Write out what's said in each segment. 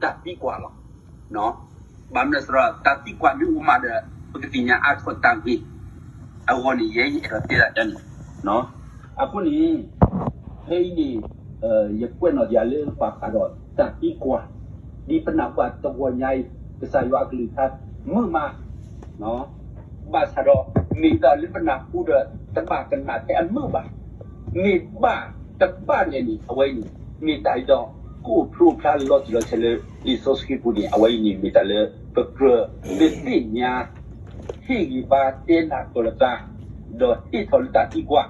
တၢ်သံကွၢ်လီၤ. ဘၣ်မနုၤအဃိဒီး တၢ်သံကွၢ်မ့ၢ်အိၣ်မးဒီး ပကသ့ၣ်ညါအါထီၣ်တၢ်ဂ့ၢ်အဂီၢ်န့ၣ် ယဲယအဲၣ်ဒိးတဲဒ်န့ၣ်. အဃိန့ၣ် ဖဲအံၤန့ၣ် ယကွဲးနီၣ်ယၤလၢဘၣ်ဃးဒီးတၢ်သံကွၢ် ဒ်ပနၢ်ဟူဘၣ်တဂီၤညါအံၤ ကစၢ်ယွၤအကလုၢ်ကထါမုာ်မး ဘၣ်ဆၣ်ဒီး မ့ၢ်ဒၣ်လၢပနၢ်ဟူဒီး တဘၣ်ကနၣ်ထဲအမုာ်ဘၣ်. မ့ၢ်ဘၣ်တဘၣ်လဲၣ်န့ၣ် အဝဲအံၤန့ၣ် မ့ၢ်တၢ်အံၤဒီး ကအိၣ်ဖျိဖျါလီၤတံၢ်လီၤဆဲးလၢလံာ်စီဆှံပူၤန့ၣ် အဝဲအံၤန့ၣ် မ့ၢ်တၢ်လၢပကြၢး ပသ့ၣ်ညါ ဟ့ၣ်ဂံၢ်ဘါတဲနၢ်ပၢၢ်လိာ်သး ဒီးဟ့ၣ်ထီၣ်လၢတၢ်သံကွၢ်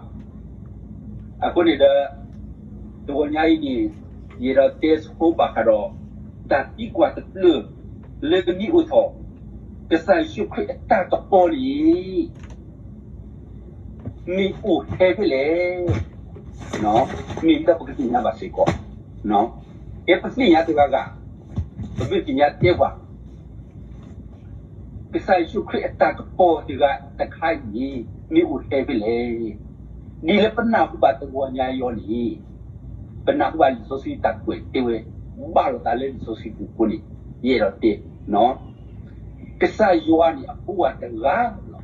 အဃိန့ၣ်ဒီး တဂီၤညါအံၤန့ၣ် ယအဲၣ်ဒိးတဲဆိဘၣ်ဃးဒီး တၢ်သံကွၢ်တဖျၢၣ် လၢကမ့ၢ်အိၣ်ထီၣ် ကစၢ်ယ့ၣ်ၡူးခရံာ်အတၢ်ကပီၤန့ၣ် မ့ၢ်အိၣ်ဟဲဖဲလဲၣ်, မ့ၢ်ဒ်ပကသ့ၣ်ညါဘၣ်စ့ၢ်ကီး, ကဲပသ့ၣ်ညါတဂၤဂၤ, ပမ့ၢ်သ့ၣ်ညါတဲပှၤ ကစၢ်ယ့ၣ်ၡူးခရံာ်အတၢ်ကပီၤတဂၤတခါအံၤန့ၣ် မ့ၢ်အိၣ်ဟဲဖဲလဲၣ်. ဒ်လၢပနၢ်ဟူဘၣ်တဂီၤညါအံၤန့ၣ် ပနၢ်ဟူဘၣ်လံာ်စီဆှံတၢ်ကွဲးတဲဝဲ ဘၣ်လိာ်သးလၢလံာ်စီဆှံပူၤအဃိန့ၣ် ယအဲၣ်ဒိးတဲ, ကစၢ်ယွၤန့ၣ် အဖိအတဂၤလီၤ.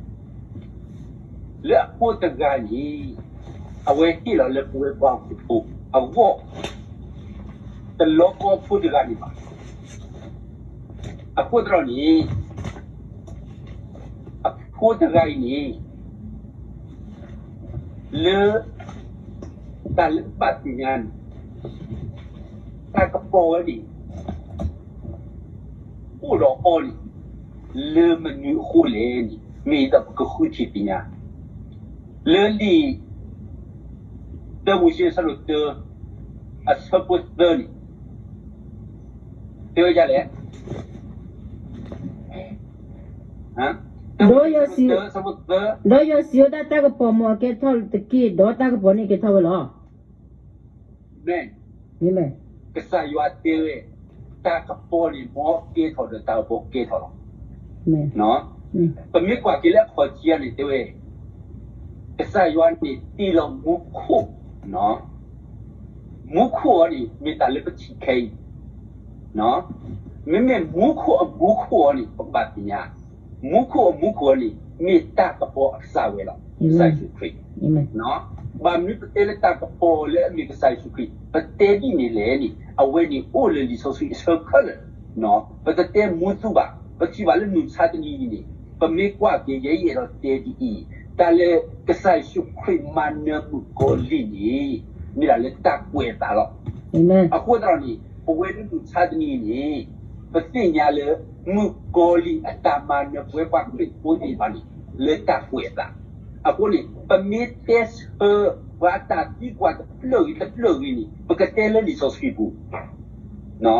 လၢအဖိတဂၤန့ၣ် အဝဲဟ့ၣ်လီၤလၢပဝဲပှၤဟီၣ်ခိၣ်ဖိအဂီၢ် တလီၤကီဖိတဂၤန့ၣ်ဘၣ်. အဃိသတးန့ၣ် အဖိတဂၤအံၤန့ၣ် လၢ တၢ်လၢပဘၣ်သ့ၣ်ညါန့ၣ် တၢ်ကပီၤဝဲန့ၣ် အိၣ်ဒီးအီၤန့ၣ် လၢမနုၤအဃိလဲၣ်န့ၣ် မ့ၢ်ဒ်ပကဃုထံၣ်သ့ၣ်ညါ လၢလံာ် တၢမိၤၡ့အဆၢဒိၣ်တၢ အဆၢဖိသၢန့ၣ် တဲဝဲဒ်လဲၣ်, တၢမိၤၡ့အဆၢဒိၣ်တၢ အဆၢဖိသၢ, ဒီးယွၤစံးဝဲဒၣ် တၢ်ကပီၤမ့ၢ်အကဲထီၣ်တက့ၢ် ဒီးတၢ်ကပီၤန့ၣ်ကဲထီၣ်ဝဲလီၤ. မ့ၢ်, ကစၢ်ယွၤတဲဝဲ တၢ်ကပီၤန့ၣ် မ်အကဲထီၣ်ဒီးတၢ်ကပီၤကဲထီၣ်လီၤ. ပမ့ၢ်ကွၢ်က့ၤလၢအခီၣ်ထံးအံၤန့ၣ်တဲဝဲ ကစၢ်ယွၤန့ၣ်တ့လီၤမူခိၣ်, မူခိၣ်အံၤန့ၣ် မ့ၢ်တၢ်လၢပထံၣ်ခဲအံၤ, မ့မ့ၢ်မူခိၣ်အမူခိၣ်အံၤန့ၣ် ပကဘၣ်သ့ၣ်ညါ, မူခိၣ်အမူခိၣ်အံၤန့ၣ် မ့ၢ်တၢ်ကပီၤအကစၢ်ဝဲလီၤ. ကစၢ်ယ့ၣ်ၡူးခရံာ် ဘၣ်မနုၤပတဲလၢတၢ်ကပီၤလၢအမ့ၢ်ကစၢ်ယ့ၣ်ၡူးခရံာ် ပတဲဒ်န့ၣ်လဲၣ်န့ၣ် အဝဲန့ၣ်အိၣ်လၢလံာ်စီဆှံအဆၢခဲလၢာ်, ပတတဲမူသူဘၣ်, ပထံၣ်ဘၣ်လၢမုၢ်မဆါတနံၤအံၤန့ၣ် ပမ့ၢ်ကွၢ်က့ၤ ယဲယအဲၣ်ဒိးတဲဒ်အံၤ, တၢ်လၢကစၢ်ယ့ၣ်ၡူးခရံာ်မၤနၢၤမုၣ်ကီၤလံၢ်န့ၣ် မ့ၢ်ဒၣ်လၢတၢ်ကွဲးအသးလီၤ. အဃိသတးန့ၣ် ပဝဲလၢမုၢ်မဆါတနံၤအံၤန့ၣ် ပသ့ၣ်ညါလၢ မုၣ်ကီၤလံၢ်အတၢ်မၤနၢၤပဝဲပှၤခရံာ်ဖိသ့ၣ်တဖၣ်န့ၣ် လၢတၢ်ကွဲးအသး, အဃိန့ၣ် ပမ့ၢ်တဲဆၢပှၤတၢ်သံကွၢ်တဖျၢၣ်ဂ့ၤတဖျၢၣ်ဂ့ၤန့ၣ် ပကတဲလၢလံာ်စီဆှံပူၤ,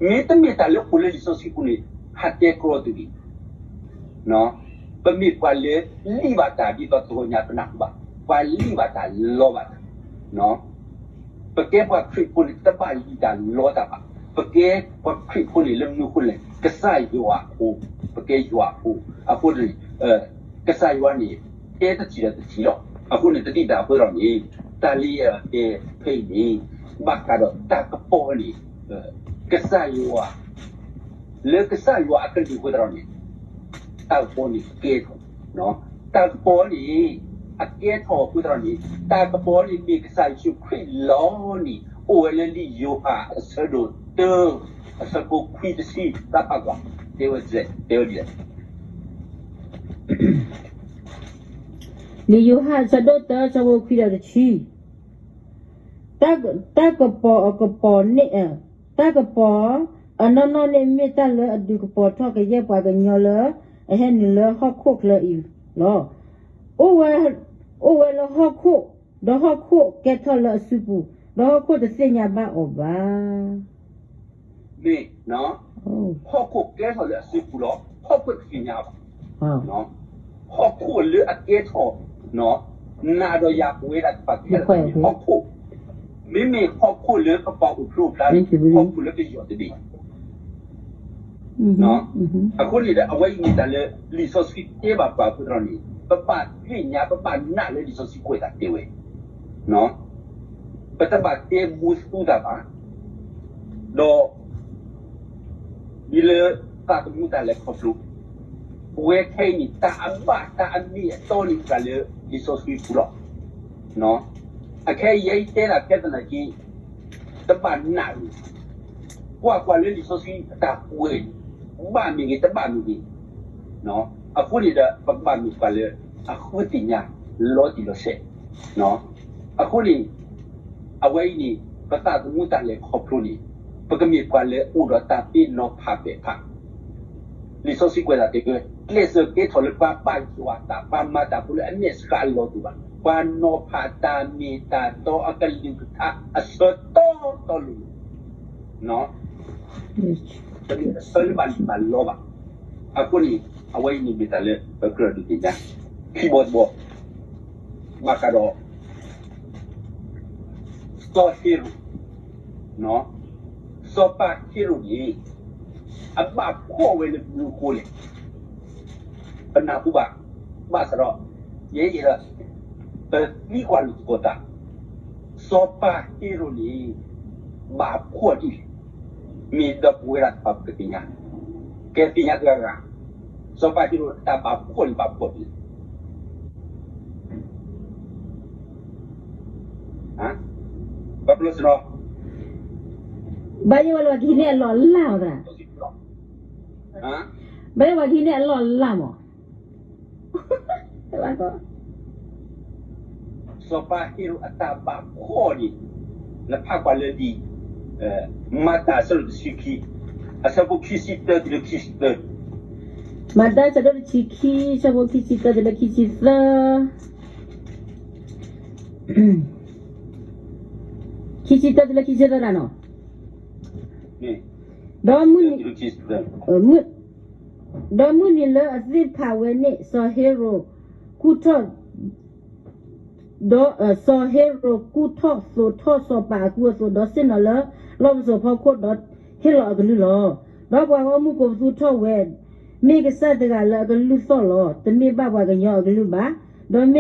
မ့တမ့ၢ်တၢ်လၢအိၣ်လၢလံာ်စီဆှံပူၤန့ၣ် ဟးတဲကြီတဂ့ၤ. ပမ့ၢ်ပှၤလၢလံၣ်ဘၣ်တၢ်ဒ်သိးတဂီၤညါပနၢ်ဟူဘၣ်, ပှၤလံၣ်ဘၣ်တၢ်လီဘၣ်တၢ်, ပကဲပှၤခရံာ်ဖိန့ၣ် တဘၣ်လံၣ်တၢ်လီတၢ်ဘၣ်, ပကဲပှၤခရံာ်ဖိန့ၣ် လၢမနုၤအဃိလဲၣ်, ကစၢ်ယွၤအဃိ, ပကဲယွၤအဃိ, အဃိန့ၣ် ကစၢ်ယွၤန့ၣ် တဲတထံၣ်ဒီးတထံၣ်လီၤ. အဃိန့ၣ် တဒ်တၢ်အဃိဒီးန့ၣ် တၢ်လၢယအဲၣ်ဒိးတဲဖဲအံၤန့ၣ် ဘၣ်ဃးဒီးတၢ်ကပီၤန့ၣ် ကစၢ်ယွၤ လၢကစၢ်ယွၤအကလုၢ်အဃိသတးဒီးန့ၣ် တၢ်ကပီၤန့ၣ်ကဲထီၣ်, တၢ်ကပီၤန့ၣ် အကဲထီၣ်အဃိသတးဒီးန့ၣ် တၢ်ကပီၤန့ၣ်မ့ၢ်ကစၢ်ယ့ၣ်ၡူးခရံာ်လီၤန့ၣ် အိၣ်ဝဲလၢလံာ်ယိၤဟၣ်အဆၢဒိၣ်တၢ အဆၢဖိခွံတဆံ တၢ်ဖးကွၢ် တဲဝဲဒ်လဲၣ်, တဲဝဲဒ်လဲၣ်. လံာ်ယိၤဟၣ်အဆၢဒိၣ်တၢ အဆၢဖိခွံဒီးတဆံ, တၢ်ကပီၤအကပီၤန့ၣ်, တၢ်ကပီၤအနီၢ်နီၢ်န့ၣ် မ့ၢ်တၢ်လၢအဒုးကပီၤထီၣ်ကယဲၢ်ပှၤကညီလၢ အဟဲနုာ်လၢဟီၣ်ခိၣ်ချၢအံၤလီၤ. အိၣ်ဝဲ, အိၣ်ဝဲလၢဟီၣ်ခိၣ်, ဒီးဟီၣ်ခိၣ်ကဲထီၣ်လၢအစုပူၤ, ဒီးဟီၣ်ခိၣ်တသ့ၣ်ညါဘၣ်အီၤဘၣ်. မ့ၢ်, ဟီၣ်ခိၣ်ကဲထီၣ်လၢအစုပူၤလီၤ. ဟီၣ်ခိၣ်တသ့ၣ်ညါဘၣ်. ဟီၣ်ခိၣ်လၢအကဲထီၣ်, နၤဒီးယၤပဝဲဒၣ်တဖၣ်ကဲထီၣ် ဟီၣ်ခိၣ်, မ့မ့ၢ်ဟီၣ်ခိၣ်လၢပပာ်အိၣ်ဖျိဖျါန့ၣ် ဟီၣ်ခိၣ်လၢပယီၤတဘ့ၣ် အဃိန့ၣ်ဒီး အဝဲအံၤမ့ၢ်တၢ်လၢ လံာ်စီဆှံတဲဘၣ်ပှၤအဃိသတးန့ၣ် ပဘၣ်သ့ၣ်ညါ ပဘၣ်နာ်လၢလံာ်စီဆှံကွဲးတၢ်တဲဝဲ, ပတဘၣ်တဲမူသူတၢ်ဘၣ်, ဒီး မ့ၢ်လၢသးသမူတၢ်လဲၤခီဖျိ, ပဝဲခဲအံၤန့ၣ် တၢ်အဘၣ်တၢ်အမ့ၢ်အတီန့ၣ် ပှၤလၢလံာ်စီဆှံပူၤလီၤ. အခဲအံၤယဲအံၤတဲဒၣ်ဖဲသနာ်က့ တဘၣ်နာ်ဂ့ၤ, ကွၢ်ကွၢ်လၢလံာ်စီဆှံအတၢ်ကွဲးန့ၣ် ဘၣ်မ့ၢ်ဂ့ၤ တဘၣ်မ့ၢ်ဂ့ၤ, အဃိန့ၣ်ဒီး ပကဘၣ်မ့ၢ်ပှၤလၢအဃုသ့ၣ်ညါ လီၤတံၢ်လီၤဆဲး, အဃိန့ၣ် အဝဲအံၤန့ၣ် ပသးသမူတၢ်လဲၤခီဖျိန့ၣ် ပကမ့ၢ်ပှၤလၢအိၣ်ဒီးတၢ်သ့နီၤဖးပဲာ်ဖး, လံာ်စီဆှံကွဲးဒၣ်တဲဝဲ ကျဲးစၢးကဲထီၣ်လၢပှၤဘၣ်ယွၤအသး ပှၤမၤတၢ်ဖိလၢအမဲာ်ဆှးအလီၢ်တအိၣ်ဘၣ်, ပှၤနီၤဖးတၢ်မ့ၢ်တၢ်တီအကလုၢ်ကထါအဆၢတီတီလိၤလိၤ တမ့ၢ်အဆၢလၢဘၣ်လံၣ်ဘၣ်လီဘၣ်. အဃိန့ၣ် အဝဲအံၤန့ၣ်မ့ၢ်တၢ်လၢပကြၢးဒုးသ့ၣ်ညါ, ခံဘီတဘီ, ဘၣ်ဃးဒီး စီၤဟ့ရိၣ်, စီၤပၤဟ့ရိၣ်န့ၣ် အဘၣ်ဖှီၣ်ဝဲလၢမနုၤအဃိလဲၣ်. ပနၢ်ဟူဘၣ်, ဘၣ်ဆၣ်ဒီး ယဲယဲဒီး ပသံကွၢ်လိာ်သကိးသး, စီၤပၤဟ့ရိၣ်န့ၣ် ဘၣ်ဖှီၣ်ဒ်လဲၣ်, မ့ၢ်ဒီပုၢ်ဝဲၢ်တဖၣ်ပကသ့ၣ်ညါ, ကသ့ၣ်ညါတဂၤဂၤ, စီၤပၤဟ့ရိၣ်အတၢ်ဘၣ်ဖှီၣ်န့ၣ်ဘၣ်ဖှီၣ်ဒ်လဲၣ်. ဘၣ်ယဲဝဲလၢပှၤကဟံးန့ၢ်အလီၢ်အလၢ်အီၤသရၣ်, ဘၣ်ယဲပှၤကဟံးန့ၢ်အလီၢ်အလၢ်မး စီၤပၤဟ့ရိၣ်အတၢ်ဘၣ်ဖှီၣ်န့ၣ် နဖးကွၢ်လၢလံာ် မၤတၢ်အဆၢဒိၣ်တဆံခံ, အဆၢဖိခံဆံတၢတုၤလၢခံဆံသၢ, မၤတၢ်အဆၢဒိၣ်တဆံခံ အဆၢဖိခံဆံတၢတုၤလၢခံဆံသၢ, ခံဆံတၢတုၤလၢခံဆံသၢဒၣ်နီၤ, ဒီးမုၢ်နံၤ ဒီးမုၢ်နံၤလၢအသ့ၣ်ဖးဝဲန့ၣ် စီၤဟ့ရိၣ်ကူၣ်ထီၣ် ဒီးစီၤဟ့ရိၣ်ကူၣ်ထီၣ်သိးထီၣ်စီၤပၤအကူအသိး ဒီးဆ့ၣ်နီၤလၢလီၢ်ပစိာ်ဖီခိၣ် ဒီးဟ့ၣ်လီၤအကလုၢ်လီၤ. ဒီးပှၤဂီၢ်မုၢ်ကိးပသူထီၣ်ဝဲ, မ့ၢ်ကစၢ်တဂၤလၢအကလုၢ်သီၣ်လီၤ. တမ့ၢ်ဘၣ်ပှၤကညီအကလုၢ်ဘၣ်. ဒီး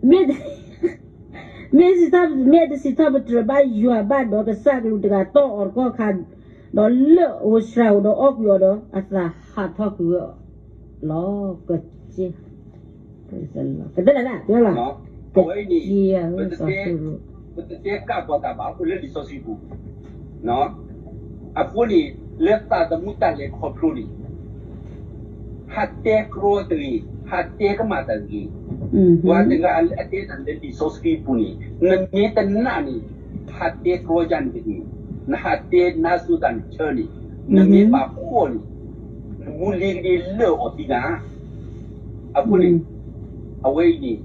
မ့ၢ် မ့ၢ် မ့ၢ်တစံးထီၣ်ပတြၢၤဘၣ်ယွၤဘၣ်ဒီး ကစၢ်ကလူးတဂၤတီၢ်အီၤတကီၢ်ခါ, ဒီးလၢၢ်ဧိၤစှၤဧိၤဒီးအီၣ်ကွံာ်အီၤဒီး အသးဟးထီၣ်ကွံာ်ဝဲလီၤ. ကစ့ၢ် ကတဲနၤဒၣ် အဝဲအံၤန့ၣ် ပတတဲကၣ်ပှၤတၢ်ဘၣ် အိၣ်လၢလံာ်စီဆှံပူၤ, အဃိန့ၣ် လၢသးသမူတၢ်လဲၤခီဖျိန့ၣ် ဟးတဲကြီတဂ့ၤ, ဟးတဲကမၣ်တၢ်တဂ့ၤ. ပှၤတဂၤလၢအတဲတၢ်လၢလံာ်စီဆှံပူၤန့ၣ် နမ့ၢ်တနာ်န့ၣ် ဟးတဲကြီယၤန့ၣ်တဂ့ၤ, နဟးတဲနါစိၤတၢ်န့ၣ်ဆၢန့ၣ်, နမ့ၢ်ဘၣ်ဖှီၣ်န့ၣ် နမူလ့ကဒ့လၢာ်အီၤသံနၤ အဃိန့ၣ် အဝဲအံၤန့ၣ်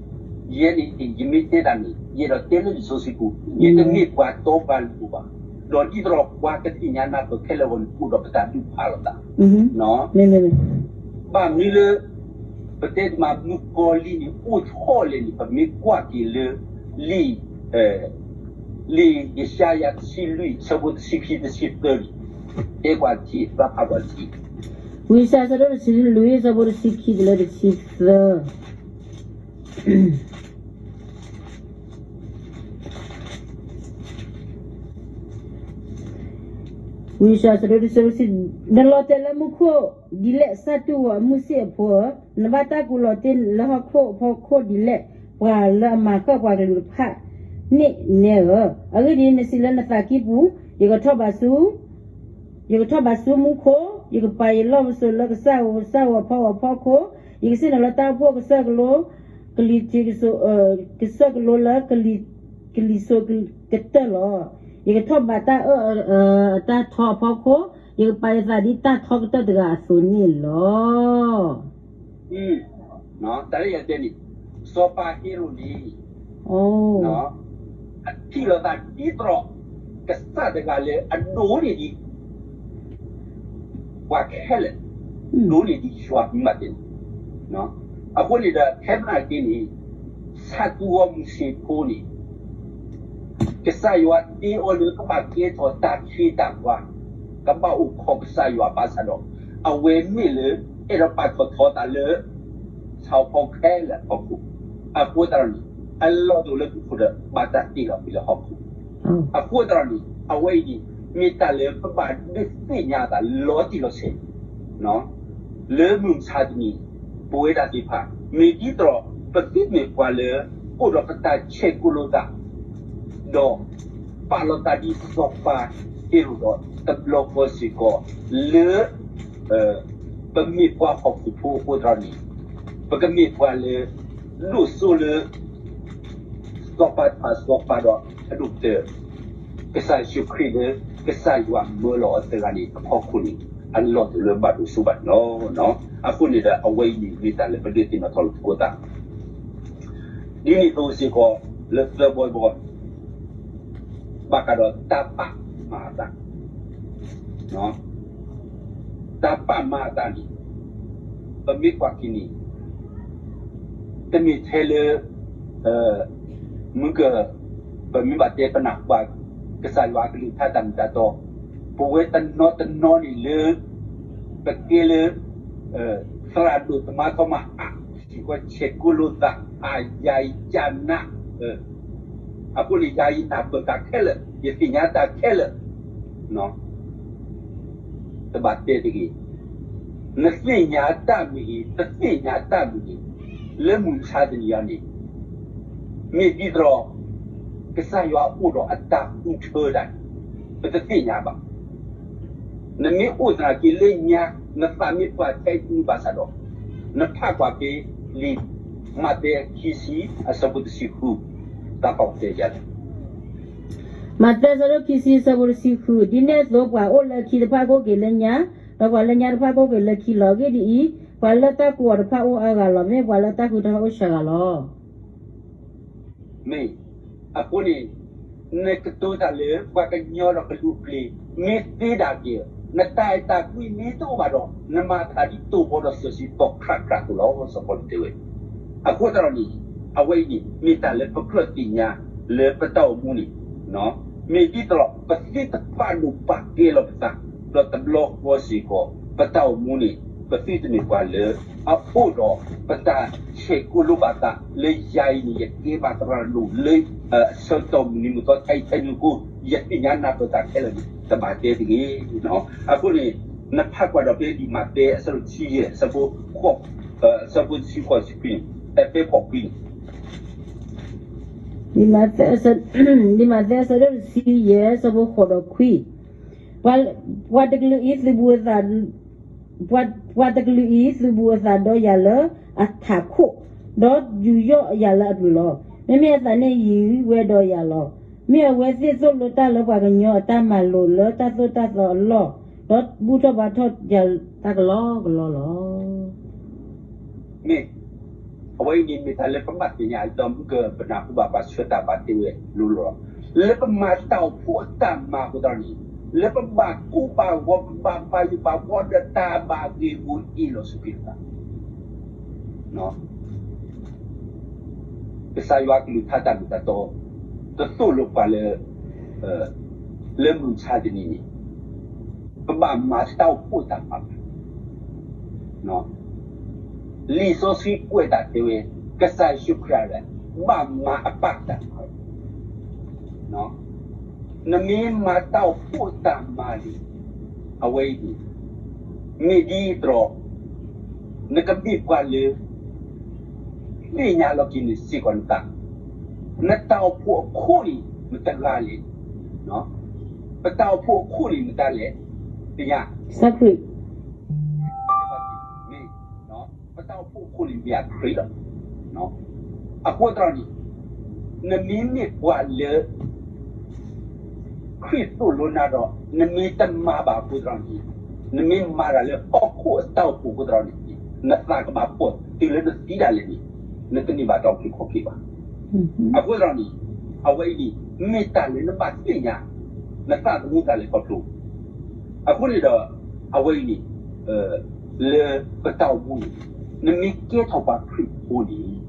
ယဲန့ၣ် ယမ့ၢ်တဲတၢ်န့ၣ် ယအဲၣ်ဒိးတဲလၢလံာ်စီဆှံပူၤ, ယတမ့ၢ်ပှၤတီပှၤလိၤဘၣ်, ဒီးဒ်သိးဒီးပှၤကသ့ၣ်ညါနၤ ပခဲလၢာ်အဂီၢ်န့ၣ် အိၣ်ဒီးပတၢ်ဒုးဖးလိာ်သး, ဘၣ်မနုၤလၢ ပတဲတမး မုၣ်ကီၤလံၢ်န့ၣ် အိၣ်ဆီၣ်လဲၣ်န့ၣ် ပမ့ၢ်ကွၢ်က့ၤလၢ လံာ် လံာ်ယၡါယၤတဆံလွံၢ် အဆၢဖိတဆံခံ တဆံသၢန့ၣ် တဲကွၢ်ထံၣ် ဘၣ်ဖးကွၢ်ထံၣ်, ဝံယၡါယၤ အဆၢဒိၣ်တဆံလွံၢ် အဆၢဖိတဆံခံတုၤလၢတဆံသၢ, ဝံယၡါယၤ အဆၢဒိၣ်တဆံလွံၢ်, နလီၤတဲာ်လၢမူခိၣ်ဒ်လဲၣ်, စၢ်တူၢ်ဂီၤအမုၢ်စ့ၣ်အဖိဧၢ, နဘၣ်တၢ်ကူးလီၤတ့ၢ်လၢဟီၣ်ခိၣ်အဖီခိၣ်ဒ်လဲၣ်, ပှၤလၢအမၤဃၢၣ်ပှၤကလုာ်တဖၣ်န့ၣ်နဲဧၢ. အဂ့ၢ်ဒ်အံၤ, နစံးလၢနသးကံၢ်ပူၤ, ယကထီၣ်ဘးဆူ ယကထီၣ်ဘးဆူမူခိၣ်, ယကပာ်ယလီၢ်ပစိာ်လၢကစၢ်ဧိၤကစၢ်ဧိၤအဖီအဖီခိၣ်, ယကဆ့ၣ်နီၤလၢတၢ်အိၣ်ဖှိၣ်ကစၢၢ်ကလိ, ကလံၤထံး ကစၢၢ်ကလိလၢ ကလံၤစိးကတၢၢ်လီၤ. ယကထီၣ်ဘးတၢ်အၢၣ်အတၢ်ထီအဖီခိၣ်, ယကပာ်ယသးဒ်တၢ်ထီကတၢၢ်တဂၤအသိးန့ၣ်လီၤ. တၢ်လၢယတဲန့ၣ်, စီၤပၤဟ့ရိၣ်န့ၣ် အထံၣ်လိာ်သးဒ်သိးဒီး ကစၢ်တဂၤလၢအဒိးန့ၢ်ဒံး ပှၤခဲလၢာ်, ဒိးန့ၢ်ဒံးယွၤမ့ၢ်ဘၣ်တဲန့ၣ်, အဃိန့ၣ်ဒီး ဖဲမနုၤက့န့ၣ် ဆၣ်သူအီၤမုၢ်ဆ့ၣ်ဖိန့ၣ် ကစၢ်ယွၤတ့အီၤလၢကဘၣ်ကဲထီၣ်တၢ်ခ့တၢ်ပှၤ, ကဘၣ်အိၣ်ခိးကစၢ်ယွၤဘၣ်ဆၣ်ဒီး အဝဲမ့ၢ်လၢ အဲၣ်ဒိးပာ်ထီၣ်ထီသးလၢ ဆၣ်ဖိခဲလၢာ်အဖီခိၣ်, အဃိသတးဒီးန့ၣ် အလီၢ်တအိၣ်လၢမူခိၣ်ဒီး ဘၣ်တၢ်တ့လီၤကွံာ်လၢဟီၣ်ခိၣ်, အဃိသတးဒီးန့ၣ် အဝဲအံၤန့ၣ် မ့ၢ်တၢ်လၢပဘၣ်ဒုးသ့ၣ်ညါအသးလီၤတံၢ်လီၤဆဲး လၢမုၢ်မဆါတနံၤ ပဝဲဒၣ်သ့ၣ်တဖၣ် မ့ၢ်ဒ်သိး ပသုတမ့ၢ်ပှၤလၢ အိၣ်ဒီးပတၢ်ဆဲးကိးလိာ်သး ဒီး ပာ်လီၤသးဒ်စီၤပၤဟ့ရိၣ်ဒီး တဘျီဃီစ့ၢ်ကီး လၢ ပမ့ၢ်ပှၤဟီၣ်ခိၣ်ဖိအဃိသတးန့ၣ် ပကမ့ၢ်ပှၤလၢ ဒိၣ်စိလၢ စီၤပၤတဖၣ်စီၤပၤဒီးအဒိၣ်ကတၢၢ် ကစၢ်ယ့ၣ်ၡူးခရံာ်လၢ ကစၢ်ယွၤမၢလီၤအီၤတဂၤန့ၣ် အဖီခိၣ်န့ၣ် အလီၢ်တၢ်လၢဘၣ်ဒိၣ်စိဘၣ်န့ၣ်လီၤ. အဃိန့ၣ်ဒီး အဝဲအံၤန့ၣ် မ့ၢ်တၢ်လၢပဒုးသ့ၣ်နီၣ်ထီၣ်လိာ်သကိးသး ဒ်န့ၣ်အသိးစ့ၢ်ကီး လၢသၢဘီတဘီ ဘၣ်ဃးဒီးတၢ်ပာ်မၤအသး တၢ်ပာ်မၤအသးန့ၣ် ပမ့ၢ်ကွၢ်က့ၤန့ၣ် တမ့ၢ်ထဲလၢ မုၢ်က ပမ့ၢ်ဘၣ်တဲပနၢ်ပၢၢ် ကစၢ်ယွၤအကလုၢ်ကထါတၢ်မ့ၢ်တၢ်တီ ပဝဲတနီၤတနီၤန့ၣ်လၢ ပကဲလၢ သရၣ်ဒိၣ်သမါထီမး အါ စ့ၢ်ကီးဆဲးကိးလိာ်သး အါယၤယၤနး အဃိန့ၣ် ယၤယနၢ်ပၢၢ်တၢ်ခဲလၢာ် ယသ့ၣ်ညါတၢ်ခဲလၢာ် တဘၣ်တဲတဂ့ၤ. နသ့ၣ်ညါတၢ်မ့ၢ်ဂ့ၤ တသ့ၣ်ညါတၢ်မ့ၢ်ဂ့ၤ လၢမုၢ်မဆါတနံၤအံၤန့ၣ် မ့ၢ်ဒ်သိး ကစၢ်ယွၤအိၣ်ဒီးအတၢ်ဃုထၢဒ�်န့ၣ် ပတသ့ၣ်ညါဘၣ်. နမ့ၢ်အိၣ်သနာ်က့လၢညါ နသးမ့ၢ်ပှၢ်ထဲအံၤဘၣ်ဆၣ်ဒီး နဖးကွၢ်ဖဲလံာ် မးသဲ ခံဆံ အဆၢဖိတဆံဃု တၢ်ပာ်တဲယၤလီၤ. မးသဲ အဆၢဒိၣ်ခံဆံ အဆၢဖိတဆံဃု, ဒ်န့ၣ်အသိး ပှၤအိၣ်လၢခံတဖၣ်ကအိၣ်က့ၤလၢညါ, ဒီးပှၤလၢညါတဖၣ်ကအိၣ်က့ၤလၢခံလီၤ. အဂ့ၢ်ဒ်အံၤ, ပှၤလၢတၢ်ကိးအီၤတဖၣ်အိၣ်အါဂၤလီၤ. မ့မ့ၢ်ပှၤလၢတၢ်ဃုထၢတဖၣ်အိၣ်စှၤဂၤလီၤ. မ့ၢ်, အဃိန့ၣ် နကတိၤတၢ်လၢပှၤကညီဒီးကလူးအပျ့ၤ မ့ၢ်သ့ဒၣ်က့ၤ နတၢ်အဲၣ်တၢ်ကွံမ့ၢ်တအိၣ်ဘၣ်ဒီး နမၤအသးဒ်တိၢ်ဘီဒီးစီဆှံသီခရၣ်ခရၣ်အသိးလီၤ. စီၤပီလူးတဲဝဲ. အဃိသတးဒီးန့ၣ် အဝဲအံၤန့ၣ် မ့ၢ်တၢ်လၢပကြၢးသ့ၣ်ညါလၢပတၢ်အိၣ်မူန့ၣ် မ့ၢ်ဒ်သိးဒီး ပသုတပာ်ဒိၣ်ပာ်ကဲလီၤပသး ဒီးတဘျီဃီစ့ၢ်ကီး ပတၢ်အိၣ်မူန့ၣ် ပသုတမ့ၢ်ပှၤလၢ အအိၣ်ဒီးပတၢ်ဆဲးကိးလိာ်ဘၣ်သးလၢယၤအံၤန့ၣ် ယကဲဘၣ်သရၣ်ဒိၣ်လၢ အဆၢကတီၢ်မုၢ်နံၤမုၢ်သီခဲအံၤခဲအံၤအဃိ ယသ့ၣ်ညါနၢ်ပၢၢ်တၢ်ခဲလၢာ်န့ၣ် တဘၣ်တဲတဂ့ၤ. အဃိန့ၣ် နဖးကွၢ်ဒီးဖဲလံာ်မးသဲအဆၢဒိၣ်တဆံယဲၢ် အဆၢဖိ အဆၢဖိတဆံဃိးဆံခွံန့ၣ် ဖဲဖဲခွံန့ၣ် လံာ်မးသဲ လံာ်မးသဲအဆၢဒိၣ်တဆံယဲၢ် အဆၢဖိဃိးဒီးခွံ, ပှၤ, ပှၤတကလုာ်အံၤသုးဘူးအသး, ပှၤ, ပှၤတကလုာ်အံၤသုးဘူးအသးဒီးယၤလၢအထးခိၣ်, ဒီးယူးယီၣ်ယၤလၢအပျၢၤလီၤ. မ့မ့ၢ်အသးန့ၣ်ယံၤဝဲဒီးယၤလီၤ. မ့ၢ်အဝဲသ့ၣ်သိၣ်လိတၢ်လၢပှၤကညီအတၢ်မၤလိာ်လၢတၢ်သိၣ်တၢ်သီအလီၢ်, ဒီးဘူၣ်ထီၣ်ဘါထီၣ်ယၤတၢ်ကလီကလီလီၤ. မ့ၢ်, အဝဲအံၤန့ၣ်မ့ၢ်တၢ်လၢပဘၣ်သ့ၣ်ညါ ဒီးမုၢ်ကပနၢ်ဟူဘၣ်ပှၤဆှၢတၢ်ဘၣ်တဲဝဲလိၤလိၤလီၤ. လၢပမၤတၢ်အိၣ်ဖှိၣ်အတၢ်မၤအဃိသတးန့ၣ် လၢပဘၣ်ကိၢ်ဘၣ်ဂီၤ ပဘၣ်ဘါယိၣ်ဘၣ်ဘှီဒီးတၢ်ဘၣ်ဂ့ၢ်ဂီၢ်အ့ၣ်လိာ်ဆူက့ၤသး ကစၢ်ယွၤကလုၢ်ကထါတၢ်မ့ၢ်တၢ်တီ တသိၣ်လိပှၤလၢ လၢမုၢ်မဆါတနံၤန့ၣ် ပဘၣ်မၤတၢ်အိၣ်ဖှိၣ်တၢ်မၤဘၣ်. လံာ်စီဆှံကွဲးတၢ်တဲဝဲ ကစၢ်ယ့ၣ်ၡူးခရံာ် ဘၣ်မၤအပၢ်တၢ်မၤလီၤ. နမ့ၢ်မၤတၢ်အိၣ်ဖှိၣ်တၢ်မၤန့ၣ် အဝဲအံၤန့ၣ် မ့ၢ်ဒ်သိး နကမ့ၢ်ပှၤလၢ သ့ၣ်ညါလီၤက့ၤန့ၣ်စ့ၢ်ကီးနသး, နတၢ်အိၣ်ဖှိၣ်အခိၣ်န့ၣ် မတဂၤလဲၣ်, ပတၢ်အိၣ်ဖှိၣ်အခိၣ်န့ၣ်မတၤလဲၣ်, သ့ၣ်ညါ, မ့ၢ်, ပတၢ်အိၣ်ဖှိၣ်အခိၣ်န့ၣ်မ့ၢ်အခရံာ်လီၤ. အဃိသတးန့ၣ် နမ့မ့ၢ်ပှၤလၢ ခရံာ်သိၣ်လိနၤဒီး နမ့ၢ်တမၤဘၣ်အဃိသတးန့ၣ် နမ့ၢ်မၤတၢ်လၢဟီၣ်ခိၣ်အတၢ်အိၣ်ဖှိၣ်အဃိသတးန့ၣ် နသးကဘၣ်ဖှီၣ်တုၤလၢနသံဒၣ်လဲာ်န့ၣ် နတန့ၢ်ဘၣ်တၢ်အုၣ်က့ၤခီၣ်က့ၤဘၣ်. အဃိသတးန့ၣ် အဝဲအံၤန့ၣ် မ့ၢ်တၢ်လၢနဘၣ်သ့ၣ်ညါ နသးသမူတၢ်လဲၤခီဖျိ အဃိန့ၣ်ဒီး အဝဲအံၤန့ၣ် လၢပတၢ်အိၣ်မူန့ၣ် နမ့ၢ်ကဲထီၣ်ပှၤခရံာ်ဖိန့ၣ်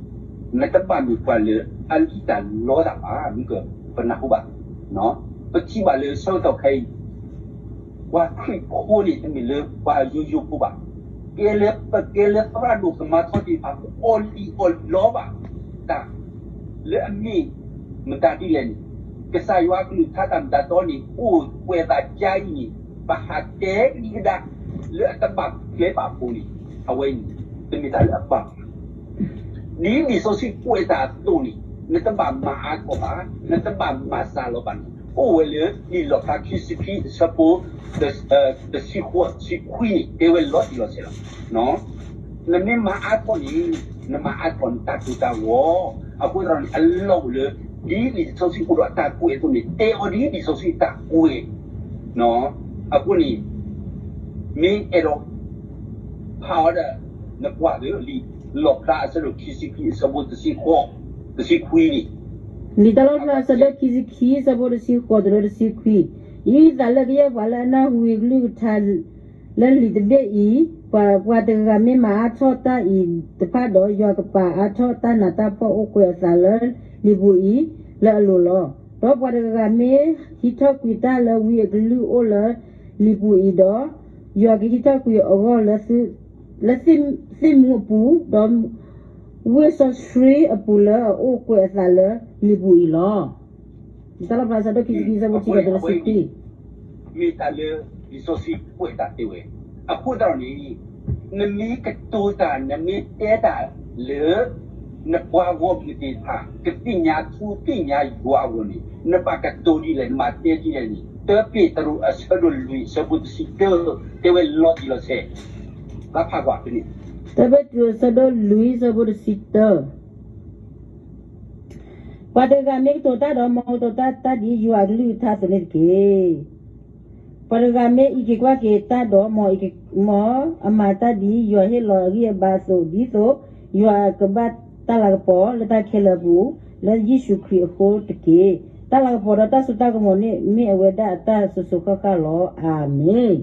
နတဘၣ်မ့ၢ်ပှၤလၢအလံၣ်တၢ်လီတၢ်ဘၣ် မ့ၢ်ကပနၢ်ဟူဘၣ်. ပထံၣ်ဘၣ်လၢဆၢကတီၢ်ခဲအံၤ ပှၤခရံာ်ဖိန့ၣ် တမ့ၢ်လၢပှၤယိယိဖိဘၣ်. ကဲလၢပကဲလၢသရၣ်ဒိၣ်သမါထီၣ်သ့ၣ်တဖၣ် ပအီၣ်လံၣ်အီၣ်လီဘၣ်တၢ် လၢအမ့ၢ်မတၤဒ်လဲၣ်န့ၣ် ကစၢ်ယွၤအကလုၢ်ကထါတၢ်မ့ၢ်တၢ်တီန့ၣ် အိၣ်ကွဲးအသးဒ်အံၤန့ၣ် ပဟးတဲဒံးကဒါ လၢအတဘၣ်ကျဲဘၣ်ဖိန့ၣ် အဝဲအံၤန့ၣ် တမ့ၢ်တၢ်လၢအဘၣ် ဒ်လံာ်စီဆှံကွဲးတၢ်အသိးန့ၣ် နတဘၣ်မၤအါထီၣ်ဘၣ်, နတဘၣ်မၤစှၤလီၤဘၣ်န့ၣ် အိၣ်ဝဲလၢလံာ်လီၣ်ဖျါခံဆံခံအဆၢဖိ တဆံဃိး တဆံခွံန့ၣ် တဲဝဲလီၤတံၢ်လီၤဆဲးလီၤ. နမ့ၢ်မၤအါထီၣ်န့ၣ် နမၤအါထီၣ်နတၢ်ကိၢ်တၢ်ဂီၤ, အဃိသတးန့ၣ် အလီၢ်အိၣ်လၢ ဒ်လံာ်စီဆှံအိၣ်ဒီးအတၢ်ကွဲးအသိးန့ၣ် တဲအီၤဒ်လံာ်စီဆှံအတၢ်ကွဲး အဃိန့ၣ် မ့ၢ်အဲၣ်ဒိး ဖးအီၤဒီး နကွၢ်လၢလံာ် လီၣ်ဖျါအဆၢဒိၣ်ခံဆံခံအဆၢဖိတဆံဃိး တဆံခွံန့ၣ် လံာ်တၢ်လီၣ်ဖျါအဆၢဒိၣ်ခံဆံခံအဆၢဖိတဆံဃိးတုၤလၢတဆံခွံ, ယအုၣ်သးလၢကယဲၢ်ပှၤလၢအနၢ်ဟူယကလုၢ်ကထါ လၢလံာ်တဘ့ၣ်အံၤ, ပှၤ, ပှၤတဂၤဂၤမ့ၢ်မၤအါထီၣ်တၢ်အံၤတဖၣ်ဒီး ယွၤကပာ်အါထီၣ်တၢ်နးတၢ်ဖှီၣ်အိၣ်ကွဲးအသးလၢလံာ်ပူၤအံၤလၢအလိၤလီၤ. ဒီးပှၤတဂၤဂၤမ့ၢ်ဟံးထီၣ်ကွံာ်တၢ်လၢဝံအကလုၢ်အိၣ်လၢလံာ်ပူၤအံၤဒီး, ယွၤကဟံးထီၣ်ကွံာ်အဂီၢ်လၢ လၢသ့ၣ်မူအပူၤ, ဒီးဝ့ၢ်စီဆှံအပူၤလၢအအိၣ်ကွဲးအသးလၢလံာ်ပူၤအံၤလီၤ. တၢ်လီၣ်ဖျါဆၢဒိၣ်ခံဆံခံဆၢဖိတဆံဃိးတုၤလၢတဆံခွံ မ့ၢ်တၢ်လၢလံာ်စီဆှံကွဲးတၢ်တဲဝဲ. အဃိသတးန့ၣ် နမ့ၢ်ကတိၤတၢ် နမ့ၢ်တဲတၢ်လၢ နပှၤဂီၢ်မုၢ်သ့ၣ်တဖၣ် ကသ့ၣ်ညါထူသ့ၣ်ညါယွၤအဂီၢ်န့ၣ် နဘၣ်ကတိၤဒ်လဲၣ် နဘၣ်တဲဒ်လဲၣ်န့ၣ် တၢပ့းတရူးအဆၢဒိၣ်လွံၢ်အဆၢဖိတဆံတၢ တဲဝဲလီၤတံၢ်လီၤဆဲး ဘၣ်ဖးကွၢ်ဖဲန့ၣ် တၢပ့းတရူးအဆၢဒိၣ်လွံၢ်အဆၢဖိတဆံတၢ ပှၤတဂၤမ့ၢ်ကတိၤတၢ်ဒီး မ်ကတိၤတၢ်တၢ်ဒ်ယွၤအကလုၢ်ကထါအသိးန့ၣ်တက့ၢ်. ပှၤတဂၤမ့ၢ်အံးက့ၤကွၢ်က့ၤတၢ်ဒီး မ်အမၤတၢ်ဒ်ယွၤဟ့ၣ်လီၤအဂံၢ်အဘါအသိး ဒ်သိးယွၤကဘၣ်တၢ်လၤကပီၤလၢတၢ်ခဲလၢာ်အပူၤ လၢယ့ၣ်ၡူးခရံာ်အဃိတက့ၢ်. တၢ်လၤကပီၤဒီးတၢ်စိတၢ်ကမီၤန့ၣ် မ့ၢ်အဝဲဒၣ်အတၢ်စိၤစိၤဃၣ်ဃၣ်လီၤ. အၤမ့ၣ်.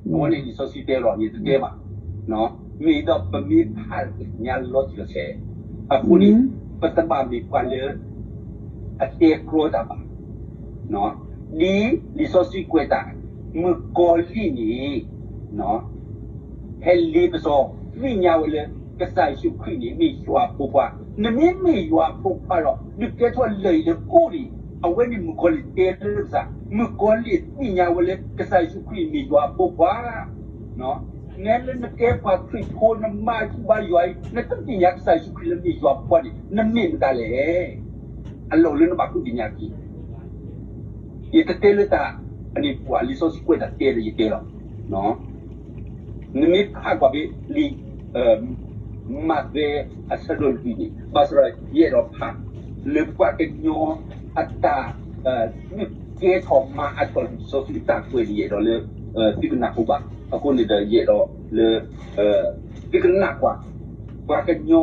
အဝဲန့ၣ်လံာ်စီဆှံတဲလီၤ ယတတဲဘၣ်. မ့ၢ်ဒီးပမ့ၢ်ဖးညါလီၤတံၢ်လီၤဆဲး အဃိန့ၣ် ပတဘၣ်မ့ၢ်ပှၤလၢ အတဲကြီတၢ်ဘၣ်. ဒ်လံာ်စီဆှံကွဲးတၢ် မုၣ်ကီၤလံၢ်န့ၣ် ဟဲလ့ပစီ သ့ၣ်ညါဝဲလၢ ကစၢ်ယ့ၣ်ၡူးခရံာ်န့ၣ် မ့ၢ်ယွၤအဖိခွါ, နမ့ၢ်မ့ၢ်ယွၤအဖိခွါဒီး ဒုးကဲထီၣ်လၢၢ်အံၤလၢကိၣ်န့ၣ် အဝဲန့ၣ်မုၣ်ကီၤလံၢ်တဲလၢကစၢ်, မုၣ်ကီၤလံၢ်သ့ၣ်ညါဝဲလၢ ကစၢ်ယ့ၣ်ၡူးခရံာ်မ့ၢ်ယွၤအဖိခွါ နဲလၢနကဲပှၤခရံာ်ဖိ နမၤကူဘါယွၤအံၤ နတသ့ၣ်ညါကစၢ်ယ့ၣ်ၡူးခရံာ်လၢမ့ၢ်ယွၤအဖိခွါန့ၣ် နမ့ၢ်မတၤလဲၣ်. အလီၢ်လၢနဘၣ်ကူသ့ၣ်ညါက့ၤ ယတတဲလၢတၢ် အန့ၣ်ပှၤလံာ်စီဆှံကွဲးတၢ်တဲလၢယတဲလီၤ. နမ့ၢ်ဖးကွၢ်ဖဲလံာ် မးသဲအဆၢဒိၣ်လွံၢ်န့ၣ် ဘၣ်ဆၣ်ဒီးယအဲၣ်ဒိးဖး လၢပှၤကညီအတၢ် ဒုးကဲထီၣ်မၤအါထီၣ်လံာ်စီဆှံအတၢ်ကွဲးန့ၣ် ယအဲၣ်ဒိးလၢ သုကနၢ်ဟူဘၣ်. အဃိန့ၣ်ဒီးယအဲၣ်ဒိးလၢ သုကနၢ်ကွၢ် ပှၤကညီ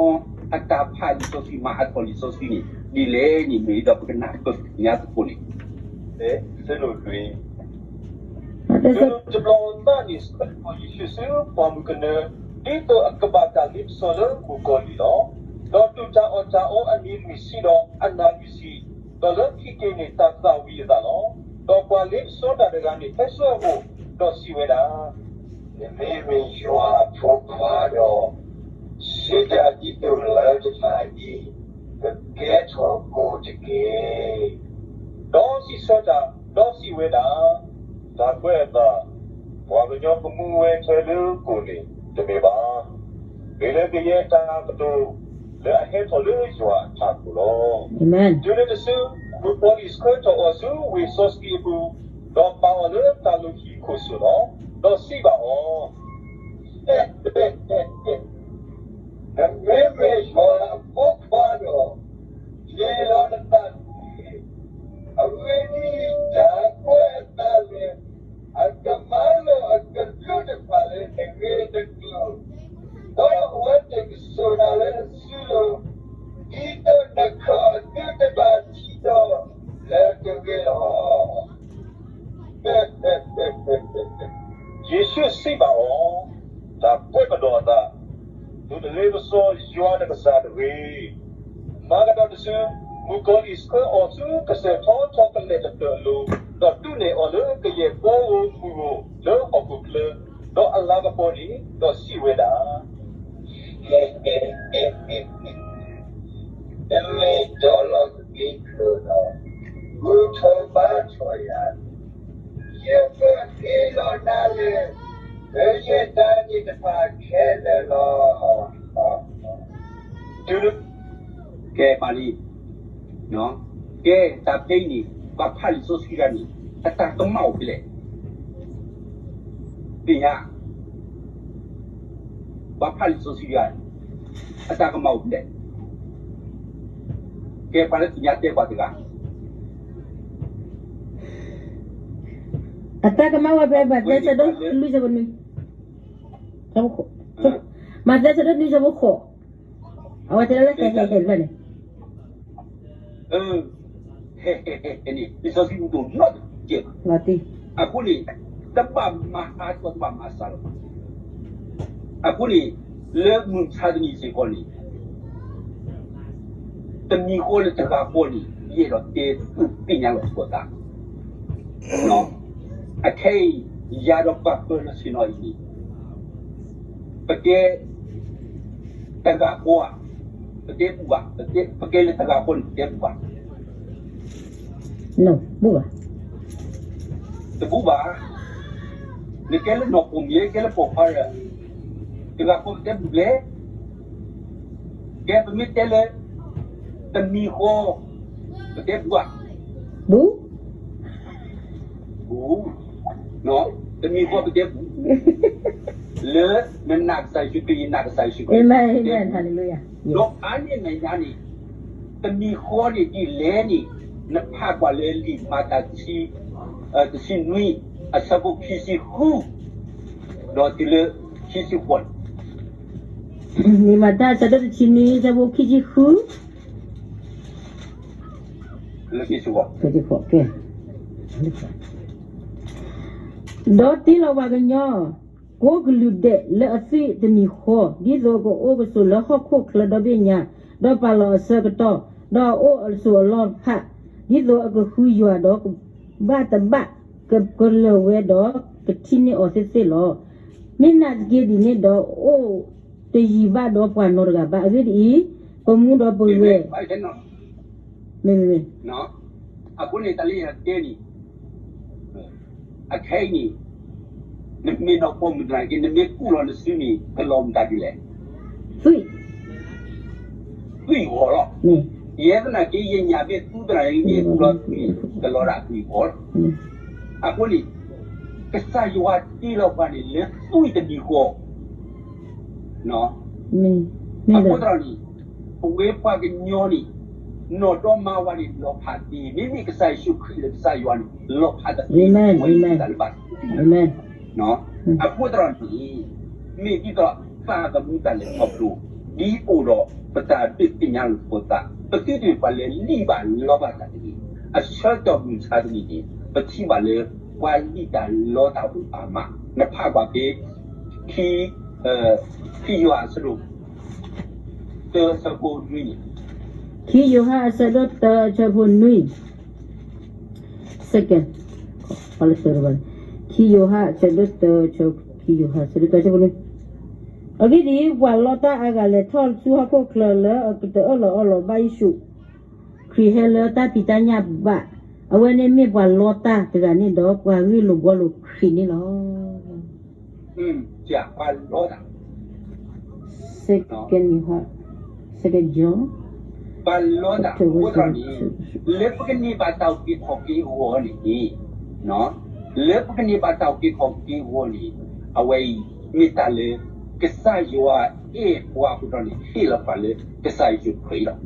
အတၢ်ဖးလံာ်စီဆှံ မၤအါထီၣ်လံာ်စီဆှံန့ၣ် ဒ်လဲၣ်န့ၣ် မ့ၢ်ဒီးပကနၢ်ပၢၢ်ညါသကိးန့ၣ် ဆၢဒိၣ်လွံၢ် တဘျီသၣ်န့ၣ် ဆှၢယ့ၣ်ၡူးဆူပှၢ်မုၢ်ကနၢ ဒ်သိးအကဘၣ်တၢ်လ့ပစီလၢမုၣ်ကီၤလံၢ်လီၤ. ဒီးတူၢ်တၢ်အီၣ်တၢ်အီအနံၤလွံၢ်ဆံဒီး အနၤလွံၢ်ဆံ, ဒီးလၢခံက့ၤန့ၣ် တၢ်သၣ်ဝံၤအသးလီၤ. ဒီးပှၤလ့ပစီတၢ်တဂၤန့ၣ် ဟဲဆှၢအအိၣ်, ဒီးစံးဝဲဒၣ် နမ့မ့ၢ်ယွၤအဖိခွါဒီး စံးတၢ်ဒ်သိးလၢတဖၣ်အံၤ ကကဲထီၣ်ကိၣ်တက့ၢ်. ဒီးစံးဆၢတၢ်, ဒီးစံးဝဲဒၣ်, တၢ်ကွဲးအသး, ပှၤကညီကမူဝဲထွဲလၢကိၣ်န့ၣ်တမ့ၢ်ဘၣ်. မ့ၢ်လၢကယဲၢ်တၢ်ကတိၤ လၢအဟဲထီၣ်လၢယွၤအထးခိၣ်လီၤ. တုၤနုၤတစု, မုၣ်ကီၤလံၢ်ဆှၢထီၣ်အီၤဆူဝ့ၢ်စီဆှံအပူၤ, ဒီးပာ်အီၤလၢတၢ်လုၢ်ဟံၣ်ခိၣ်စိၤလီၤ. ဒီးစံးဘၣ်အီၤ, နမ့မ့ၢ်ယွၤအဖိခွါဒီး, ဟ့ၣ်လီၤနသးတက့ၢ်. အဂ့ၢ်ဒ်အံၤ, တၢ်ကွဲးအသးန့ၣ် အကမၤလိာ်အကလုၢ်တဖၣ်လၢနဂ့ၢ်နကျိၤ, ဒီးအဝဲသ့ၣ်ကစိာ်နၤလၢအစုလိၤ, ဒ်သိးနခီၣ်အသုတဘၣ်ထံးဒီးလၢကဂ့ၤလီၤ. ယ့ၣ်ၡူးစံးဘၣ်အီၤ, တၢ်ကွဲးကဒီးအသး, သုတလ့ပစီယွၤနကစၢ်တဂ့ၤ. မၤကဒီးတစု, မုၣ်ကီၤလံၢ်ဆှၢအီၤဆူကစၢၢ်ထီထီကလဲာ်တဖျၢၣ်အလိၤ, ဒီးတူၢ်န့ၢ်အီၤလၢကယဲၢ်ပီဧိၤမုၢ်ဧိၤလၢဟီၣ်ခိၣ်ချၢ, ဒီးအလၤကပီၤန့ၣ်, ဒီးစံးဝဲဒၣ်, နမ့ၢ်တီလီၤကဘျံး ယကဟ့ၣ်လီၤနၤလၢ လၢယတၢ်န့ၣ်တဖၣ်ခဲလၢာ်လီၤ. တုၤ ကဲမၤလံ, ကဲတၢ်ဖဲအံၤန့ၣ် ပှၤဖးလံာ်စီဆှံတဂၤန့ၣ် အတၢ်ကမၣ်အိၣ်ဖဲလဲၣ်. သ့ၣ်ညါ ပှၤဖးလံာ်စီဆှံတဂၤ အတၢ်ကမၣ်အိၣ်ဖဲလဲၣ်. ကဲပှၤလၢသ့ၣ်ညါတဲပှၤတဂၤ အတၢ်ကမၣ်ဝဲဖဲ မးသဲဆၢဒိၣ်လွံၢ်ဆၢဖိနွံ, မးသဲဆၢဒိၣ်နွံဆၢဖိဃိး, အဝဲတဲလၢဟဲဟဲဟဲတဖၣ်န့ၣ် လံာ်စီဆှံပူၤဒိၣ်နီတကဲးဘၣ်. အဃိန့ၣ် တဘၣ်မၤအါထီၣ်တဘၣ်မၤစှၤလီၤ. အဃိန့ၣ် လၢမုၢ်မဆါတနံၤစ့ၢ်ကီးန့ၣ် တမံၤဃီလၢတဂၤဃီန့ၣ် ယအဲၣ်ဒိးတဲသူၣ်သ့ၣ်ညါလီၤသကိးသး အခဲအံၤ ယၤဒီးပှၤပၢၤလီၢ်ဆ့ၣ်နီၤအံၤန့ၣ် ပတဲ တဂၤဃီဧါ, ပတဲပူၤဘၣ်, ပတဲ ပကဲလၢတဂၤဃီန့ၣ် ပတဲပူၤဘၣ်, တဘူၣ်ဘၣ်. နကဲလၢနီၢ်ပိာ်မုၣ် ကဲလၢပိာ်ခွါဒီး တဂၤဃီပတဲပူၤဘျဲၣ်. ကဲပမ့ၢ်တဲလၢ တမံၤဃီ ပတဲပူၤဧါ, ဘူၣ် တမံၤဃီပတဲပူၤ လၢနနာ်ကစၢ်ယ့ၣ်ၡူးခရံာ် ယနာ်ကစၢ်ယ့ၣ်ၡူးခရံာ် ဒီးအါန့ၢ်မဲာ်ညါန့ၣ် တမံၤဃီန့ၣ်ဒ်လဲၣ်န့ၣ် နဖးကွၢ်လၢလံာ်မၤတၢ်တဆံ တဆံနွံ အဆၢဖိခံဆံဃု ဒီးတုၤလၢခံဆံဃိးန့ၣ် လံာ်မၤတၢ်အဆၢဒိၣ်တဆံနွံ အဆၢဖိခံဆံဃု ဒီးတ့လီၤပှၤကညီ ကိးကလုာ်ဒဲးလၢအသွံၣ်တမံၤဃီ, ဒ်သိးကအိၣ်ကဆိးလၢဟီၣ်ခိၣ်ချၢဒီဘ့ၣ်ညါ, ဒီးပာ်လီၤအဆၢကတီၢ်, ဒီးအအိၣ်အဆိးအလီၢ်တဖၣ်, ဒ်သိးအကဃုယွၤဒီးကဘၣ်တဘၣ်, ကကလၢၤဝဲဒီးကထံၣ်န့ၢ်အီၤသ့ၣ်သ့ၣ်လီၤ. မ့ၢ်နာ်သက့ဒ်န့ၣ်ဒီး အိၣ်တယံာ်ဘၣ်ဒီးပှၤနီတဂၤဘၣ်. အဂ့ၢ်ဒ်အံၤ, ပမူဒီးပဂဲၤ မ့မ့မ့ၢ် အဃိန့ၣ်တၢ်လၢယတဲန့ၣ် အခဲအံၤန့ၣ် နမ့ၢ်နီၢ်ပိာ်မုၣ်တဂၤက့ နမ့ၢ်ကူၣ်လီၤနစုန့ၣ် ကလီၤမတၤဒ်လဲၣ်. သွံၣ် သွံၣ်ဂီၤလီၤ. ယဲသနာ်က့ ယညၣ်မ့ၢ်သူသနာ်က့ ယကူၣ်လီၤသွံၣ် ကလီၤဒၣ်သွံၣ်ဂီၤလီၤ. အဃိန့ၣ် ကစၢ်ယွၤတ့လီၤပှၤန့ၣ်လၢသွံၣ်တမံၤဃီ အဃိသတးန့ၣ် ပဝဲပှၤကညီန့ၣ် နီၢ်ဒီမါဝၤန့ၣ် လီၤဖးသ့, မ့မ့ၢ်ကစၢ်ယ့ၣ်ၡူးခရံာ်လၢကစၢ်ယွၤန့ၣ် လီၤဖးတသ့, ဝဲတၢ်လၢဘၣ်သ့. အဃိသတးန့ၣ် မ့ၢ်ဒ်သိးသးသမူတၢ်လဲၤခီဖျိ ဒ်အိၣ်ဒီးပတၢ်ဒုးသ့ၣ်ညါလိာ်သကိးသး ပသုတမ့ၢ်ပှၤလၢလံၣ်ဘၣ်လီဘၣ်တၢ်တဂ့ၤ. အဆၢကတီၢ်မုၢ်မဆါတနံၤန့ၣ် ပထံၣ်ဘၣ်လၢ ပှၤလံၣ်တၢ်လီတၢ်အိၣ်အါမး, နဖးကွၢ်ဖဲ ခံ ခံယိၤဟၣ်အဆၢဒိၣ် တၢ အဆၢဖိနွံန့ၣ်, ခံယိၤဟၣ်အဆၢဒိၣ်တၢ အဆၢဖိနွံ, second, ခံယိၤဟၣ်အဆၢဒိၣ်တၢ ခံယိၤဟၣ်အဆၢဒိၣ်တၢ အဆၢဖိနွံ, အဂ့ၢ်ဒ်အံၤ, ပှၤလီတၢ်အါဂၤလဲၤထီၣ်ဆူဟီၣ်ခိၣ်ချၢလၢအကတအၢၣ်လီၤအီလီၤဘၣ်ယ့ၣ်ၡူးခရံာ်ဟဲလၢတၢ်ဖံးတၢ်ညၣ်ဘၣ်, အဝဲန့ၣ်မ့ၢ်ပှၤလီတၢ်တဂၤန့ၣ်ဒီး ပှၤဂ့ၢ်လိာ်ဘှီလိာ်ခရံာ်န့ၣ်လီၤ. ပှၤလီတၢ်, second, second John, ပှၤလီတၢ်အဃိသတးန့ၣ် လၢပကန့ၢ်ဘၣ်တၢ်အုၣ်က့ၤခီၣ်က့ၤအဂီၢ်န့ၣ်, လၢပကန့ၢ်ဘၣ်တၢ်အုၣ်က့ၤခီၣ်က့ၤအဂီၢ်န့ၣ် အဝဲအံၤ မ့ၢ်တၢ်လၢ ကစၢ်ယွၤအဲၣ်ပှၤအဃိသတးန့ၣ် ဟ့ၣ်လီၤပှၤလၢကစၢ်ယ့ၣ်ၡူးခရံာ်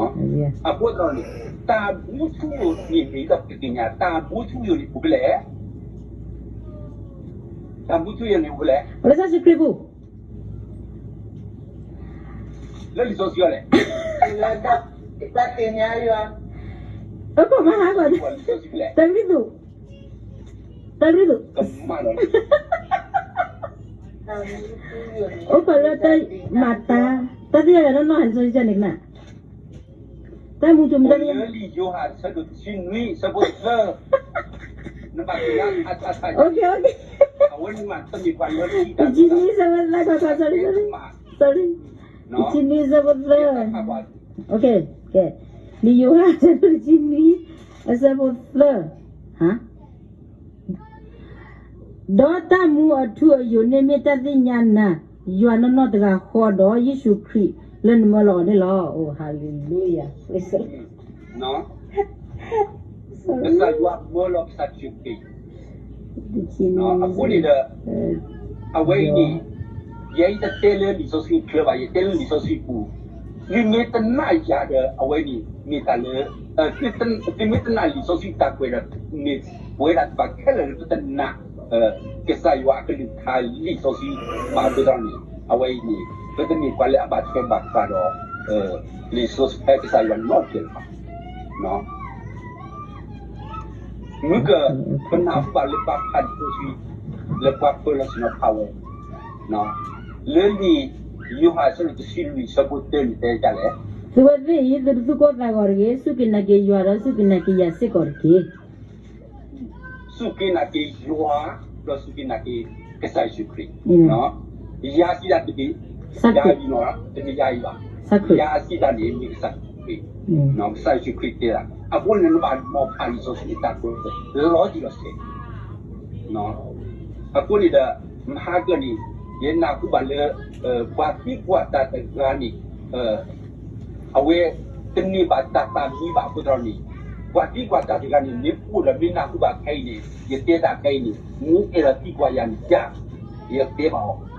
လီၤ. အဃိသတးန့ၣ် တၢ်ဘူးထူယိာ်န့ၣ် မ့ၢ်ဒ်သိးပသ့ၣ်ညါ တၢ်ဘူးထူယိာ်န့ၣ်အိၣ်ဖဲလဲၣ်. တၢ်ဘူးထူယိာ်န့ၣ်အိၣ်ဖဲလဲၣ်. လၢကစၢ်ယ့ၣ်ၡူးခရံာ်ပူၤ လၢလံာ်စီဆှံအီၤလဲၣ်. တၢ်သ့ၣ်ညါယွၤ, အကမၤဟးဂီၤ, တၢ်ဂံၢ်သူ, တၢ်ဂံၢ်သူ, အိၣ်ပှၤလၢတၢ်မၤတၢ်, တၢ်သ့ၣ်ညါယွၤနီၢ်နီၢ် ဟဲလံာ်စီဆှံန့ၣ်ကနၣ်, တၢ်မူထူမူတၢ်သ့ၣ်ညါ, လံာ်ယိၤဟၣ်အဆၢဒိၣ်တဆံနွံ အဆၢဖိသၢ, နဘၣ်သ့ၣ်ညါ, အဝဲန့ၣ်မး တမ့ၢ်ပှၤလၢ တဆံနွံ အဆၢဖိသၢ, sorry, sorry, တဆံနွံ အဆၢဖိသၢ, လံာ်ယိၤဟၣ်အဆၢဒိၣ်တဆံနွံ အဆၢဖိသၢ, ဟါ, ဒီးတၢ်မူအထူအယိာ်န့ၣ်မ့ၢ်တၢ်သ့ၣ်ညါနၤ ယွၤနီၢ်နီၢ်တဂၤဃီဒီးယ့ၣ်ၡူးခရံာ်လၢနမၢလီၤအီၤန့ၣ်လီၤ. အိၣ် hallelujah, praise the Lord. ကစၢ်ယွၤမၢလီၤကစၢ်ယ့ၣ်ၡူးခရံာ် အဃိန့ၣ်ဒီး အဝဲအံၤန့ၣ် ယဲအံၤတတဲလၢလံာ်စီဆှံချၢဘၣ်, ယတဲလၢလံာ်စီဆှံပူၤ, သုမ့ၢ်တနာ်ယၤဒီး အဝဲန့ၣ်မ့ၢ်တၢ်လၢ သုမ့ၢ်တနာ်လံာ်စီဆှံတၢ်ကွဲးဒီး မ့ၢ်ပဝဲဒၣ်တဖၣ်ခဲလၢာ်လၢပတနာ် ကစၢ်ယွၤအကလုၢ်ကထါလံာ်စီဆှံဘၣ်အဃိသတးန့ၣ် အဝဲအံၤန့ၣ် ပတမ့ၢ်ပှၤလၢအဘၣ်ထွဲဘၣ်ဃးဒီး လံာ်စီဆှံ ကစၢ်ယွၤနီတဂၤလၢၤဘၣ်. မုၢ်က ပနၢ်ဟူဘၣ်လၢပှၤဖးလံာ်စီဆှံ လၢပှၤပၢၤလီၢ်ဆ့ၣ်နီၤဖးဝဲ လၢလံာ်ယိၤဟၣ်အဆၢဒိၣ်တဆံလွံၢ်အဆၢဖိတၢန့ၣ်တဲဒ်လဲၣ်. သုဝဲသ့ၣ်အံၤ သုတသူၣ်ကိၢ်သးဂီၤတဂ့ၤ, စူၢ်က့ၤနာ်က့ၤယွၤဒီးစူၢ်က့ၤနာ်က့ၤယၤစ့ၢ်ကီးတက့ၢ်. စူၢ်က့ၤနာ်က့ၤယွၤ ဒီးစူၢ်က့ၤနာ်က့ၤကစၢ်ယ့ၣ်ၡူးခရံာ်, ယၤစံးတၢ်တမ့ၢ်ယၤအံၤ, တမ့ၢ်ယၤအံၤဘၣ်, ယၤစံးတၢ်န့ၣ်မ့ၢ်ကစၢ်ယ့ၣ်ၡူးခရံာ်, ကစၢ်ယ့ၣ်ၡူးခရံာ်တဲဒၣ်. အဃိန့ၣ် နဘၣ်နီၤဖးလံာ်စီဆှံအတၢ်ကွဲးလီၤတံၢ်လီၤဆဲး အဃိန့ၣ်ဒီး မဟါကၢန့ၣ် ယနၢ်ဟူဘၣ်လၢ ပှၤသံကွၢ်တၢ်တဂၤန့ၣ် အဝဲတန့ၢ်ဘၣ်တၢ်သးမံဘၣ်အဃိသတးန့ၣ် ပှၤသံကွၢ်တၢ်တဂၤန့ၣ် မ့ၢ်အိၣ်ဒီးမ့ၢ်နၢ်ဟူဘၣ်ခဲအံၤန့ၣ် ယတဲတၢ်ခဲအံၤန့ၣ် မ့ၢ်အဲၣ်ဒိးသံကွၢ်ယၤန့ၣ် ယတဲဘၣ်အီၤ